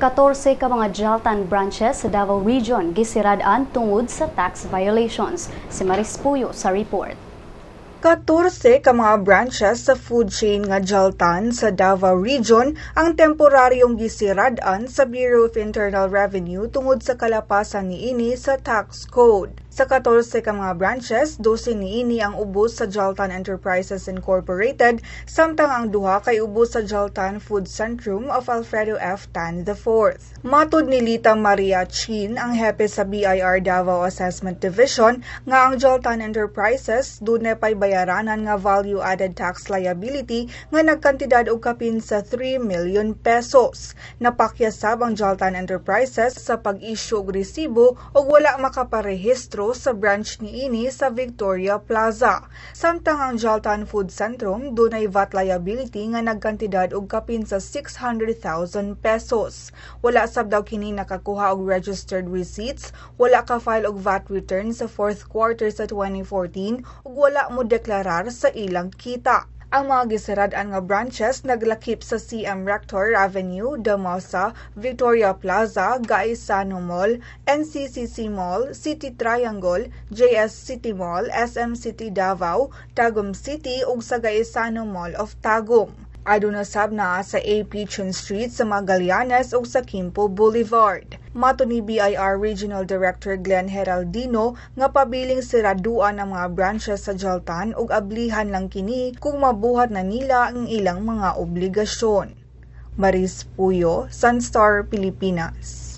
14 ka mga Jaltan branches sa Davao Region gisirad-an tungod sa tax violations. Si Maris Puyo sa report. 14 ka mga branches sa food chain nga Jaltan sa Davao Region ang temporaryong gisirad-an sa Bureau of Internal Revenue tungod sa kalapasan niini sa tax code. Sa 14 ka mga branches, 12 niini ang ubos sa Jaltan Enterprises Incorporated, samtang ang duha kay ubos sa Jaltan Food Centrum of Alfredo F. Tan IV. Matud ni Lita Maria Chin, ang hepe sa BIR Davao Assessment Division, nga ang Jaltan Enterprises dunay pay bayaranan nga value added tax liability nga nagkantidad og kapin sa 3 million pesos. Napakyasab ang Jaltan Enterprises sa pag-issue og resibo ug wala makaparehistro sa branch niini sa Victoria Plaza. Samtang ang Jaltan Food Centrum dunay VAT liability nga nagkantidad og kapin sa 600,000 pesos. Wala sab daw kini nakakuha og registered receipts, wala ka file og VAT return sa fourth quarter sa 2014 ug wala mo deklarar sa ilang kita. Ang mga gisirad-an nga branches naglakip sa CM Rector Avenue, Damosa, Victoria Plaza, Gaisano Mall, NCCC Mall, City Triangle, JS City Mall, SM City Davao, Tagum City ug sa Gaisano Mall of Tagum. Aduna sab naa sa AP Chun Street sa Magallanes ug sa Quimpo Boulevard. Matud ni BIR Regional Director Glenn Heraldino nga pabiling siraduan ang mga branches sa Jaltan ug ablihan lang kini kung mabuhat na nila ang ilang mga obligasyon. Maris Puyo, Sunstar Pilipinas.